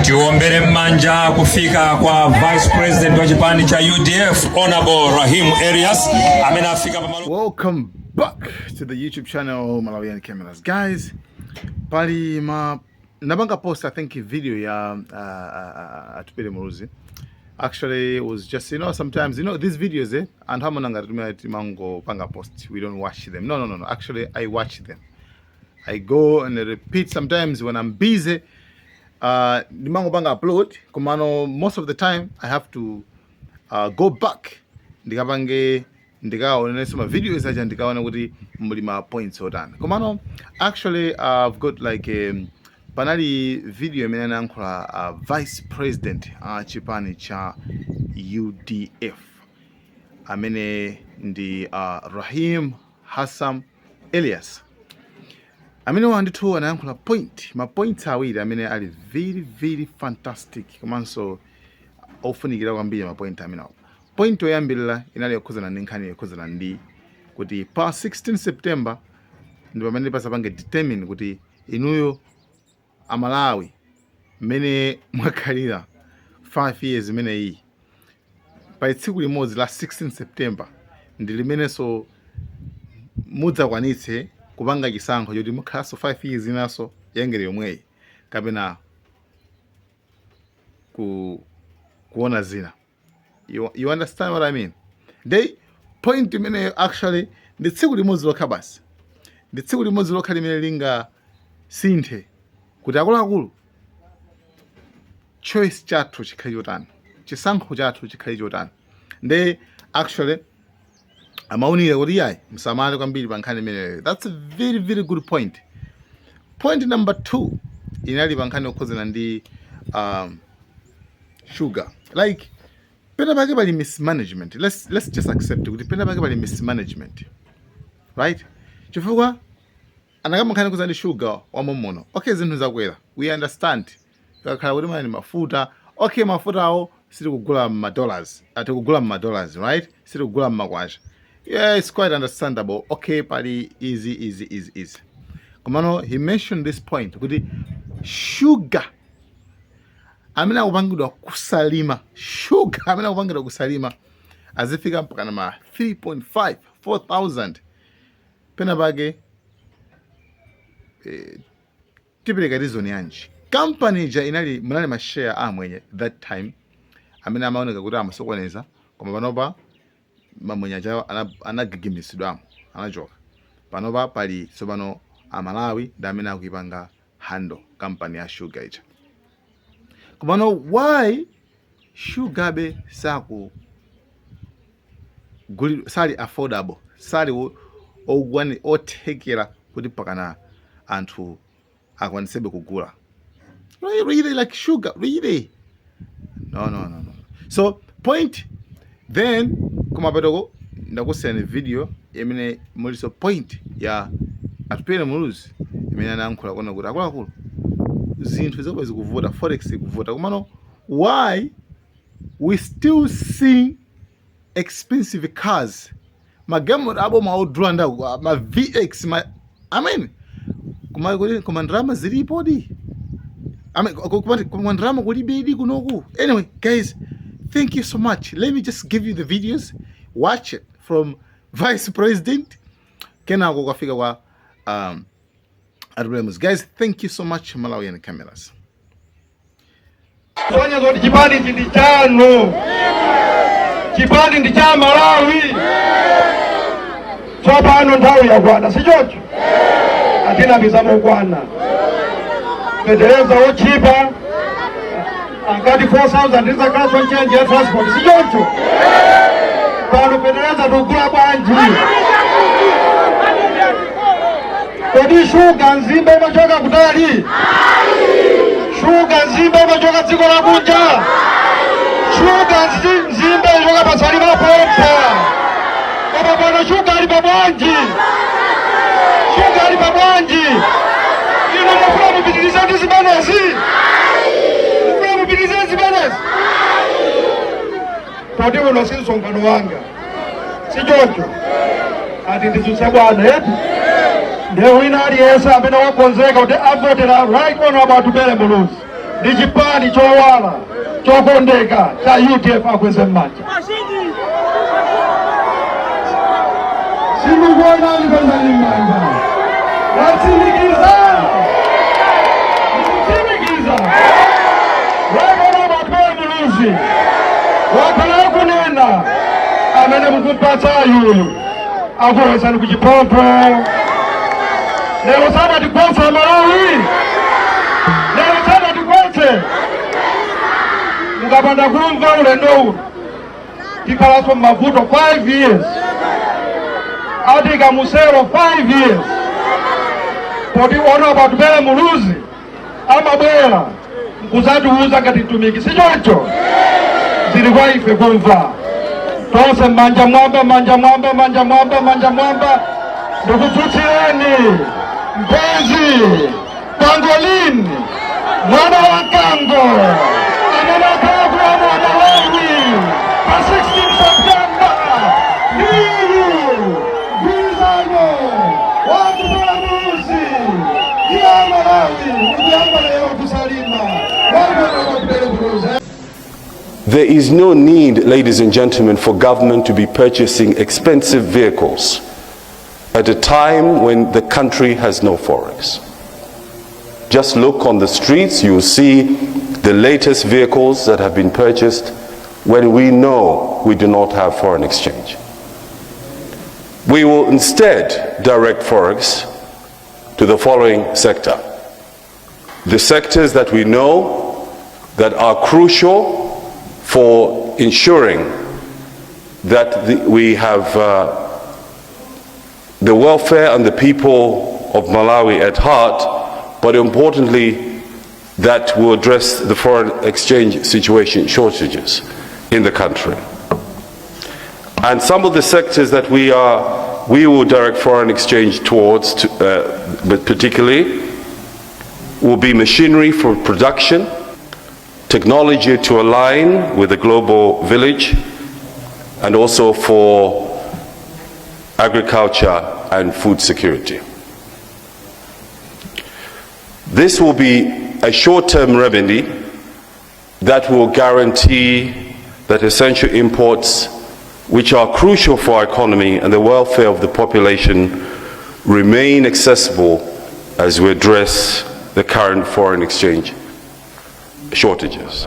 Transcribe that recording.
Tiombere m'manja kufika kwa Vice President wa chipani cha UDF, Honorable Rahim Elias, amene afika pamalo. Welcome back to the YouTube channel Malawian Cameras. Guys, pali ma napanga post, I think, video ya Atupele Muluzi. Actually, it was just sometimes these videos, eh, anthu amaona ngati timangopanga post, we don't watch them. No. Actually, I watch them. I go and repeat sometimes when I'm busy. Ndimangopanga upload, komano most of the time I have to go back ndikapange, ndikaonenso ma videos aja, ndikaona kuti muli ma points otani. Komano actually, I've got like panali video imene anayankhula Vice President a chipani cha UDF, amene ndi Rahim Hassam Elias, amene wandithu anayankhula point, ma points awiri amene ali very, very fantastic komanso ofunikira kwambiri, ma point amenewo. Point yoyambirira inali yokhuzana ndi nkhani yokhuzana ndi kuti pa 16 September ndi pamene pasapange determine kuti inuyo Amalawi, mmene mwakhalira 5 years imeneyi, pa tsiku limodzi la 16 September ndi limenenso mudzakwanitse kupanga chisankho choti mukhalanso 5 years inanso yangere yomweyi kapena kuona zina. You understand what I mean? The point imeneyo actually ndi tsiku limodzi lokha basi, ndi tsiku limodzi lokha limene lingasinthe kuti akuluakulu, choice chathu chikhale chotani, chisankho chathu chikhale chotani. Nde actually amaonera kuti yayi, msamale kwambiri pa nkhani imeneyo. That's a very, very good point. Point number two inali pa nkhani yokhuzana ndi sugar. Like, pena pake pali mismanagement. Let's just accept kuti pena pake pali mismanagement, right? Chifukwa anakamba nkhani yokhuzana ndi sugar wamomono. Okay, zinthu zakwera, we understand. Kakhala kuti mani mafuta, okay, mafuta awo sitikugula ma dollars, atikugula ma dollars, right? Sitikugula mmakwacha. Yeah, it's quite understandable. Okay, pali easy, easy, easy, easy. Komano he mentioned this point kuti sugar amene akupangidwa kuSalima, sugar amene akupangidwa kuSalima azifika mpaka na ma 3.5 4000. Pena pake tipereka reason yanji? Kampani ija inali, munali ma share amwenye that time amene amaoneka kuti amasokoneza, koma panopa mamwenye aja anagigimisidwamo, anachoka. Panopa pali tsopano Amalawi ndi amene akuipanga handle kampani ya sugar ija. Komano why sugar be saku sali affordable, sali othekera kuti pakana anthu akwanisebe kugula? Really, really, like sugar, really? No, no, no, no. So point then kumapetoko ndakusiyani video imene muliso point ya Atupele Muluzi imene anayankhula kuona kuti akuluakulu, zinthu zikuba zikuvuta, forex ikuvuta, komano why we still seeing expensive cars, magalimoto aboma odula ndaku ma VX ma, I mean, kuma kuti koma ndalama zilipodi? I mean, koma ndalama kulibedi kunoku? Anyway, guys, thank you so much. Let me just give you the videos, watch it from Vice President, kenako kafika kwa Atupele. Guys, thank you so much. Malawian Cameras. Sonya zoti chipani ichi ndi chanu, chipani ndi cha Malawi. Tsopano nthawi yakwana, si choncho? Atinamiza mokwana. Fetereza wotchipa ankati 4000 ndizakhaso change ya transport, si choncho? Pano fetereza tikugula bwanji? Kodi shuga nzimbe imachoka kutali? Shuga nzimbe imachoka dziko lakunja? Shuga nzimbe ichoka paSalima pompa. Koma pano shuga ali pabwanji? Shuga ali pabwanji? Inu mufuna mupitirize ndi zimenezi? Mufuna mupitirize zimenezi? Poti uno si msonkhano wanga, si choncho? Ati ndidzutse bwana eti. Ndiye wina aliyense amene wakonzeka kuti avotera Right Honorable Atupele Muluzi. Ndi chipani chowala chokondeka cha UDF akweze m'manja. Simukuonani, kwezani m'manja. Watsimikiza, ndikutsimikiza wakono Atupele Muluzi wakhala kunena amene mukumpatsa ayuyu akuwezani kuchipompo. Lero sadatigwetse Malawi, lero sadatigwetse. Mukapanda kumva ulendo uno tikhalanso m'mavuto 5 years, ati kamusero 5 years, poti ona Atupele Muluzi amabwera nkuzatiuza ngati mtumiki, si choncho? Zili kwa ife kumva. Tonse manja mwamba, manja mwamba, manja mwamba, manja mwamba. Ndikutsutsireni mpenzi pangolin, mwana wa mkango amene akhala kuona Malawi pa 16 September, ndiyu mgwirizano wa Atupele Muluzi ndiye Malawi ukuyamba lero kusalima wamwana Atupele Muluzi. There is no need, ladies and gentlemen, for government to be purchasing expensive vehicles at a time when the country has no forex. Just look on the streets, you will see the latest vehicles that have been purchased when we know we do not have foreign exchange. We will instead direct forex to the following sector. The sectors that we know that are crucial for ensuring that we have the welfare and the people of Malawi at heart, but importantly, that will address the foreign exchange situation shortages in the country. And some of the sectors that we will direct foreign exchange towards, but particularly, will be machinery for production, technology to align with the global village, and also for agriculture and food security. This will be a short-term remedy that will guarantee that essential imports, which are crucial for our economy and the welfare of the population, remain accessible as we address the current foreign exchange shortages.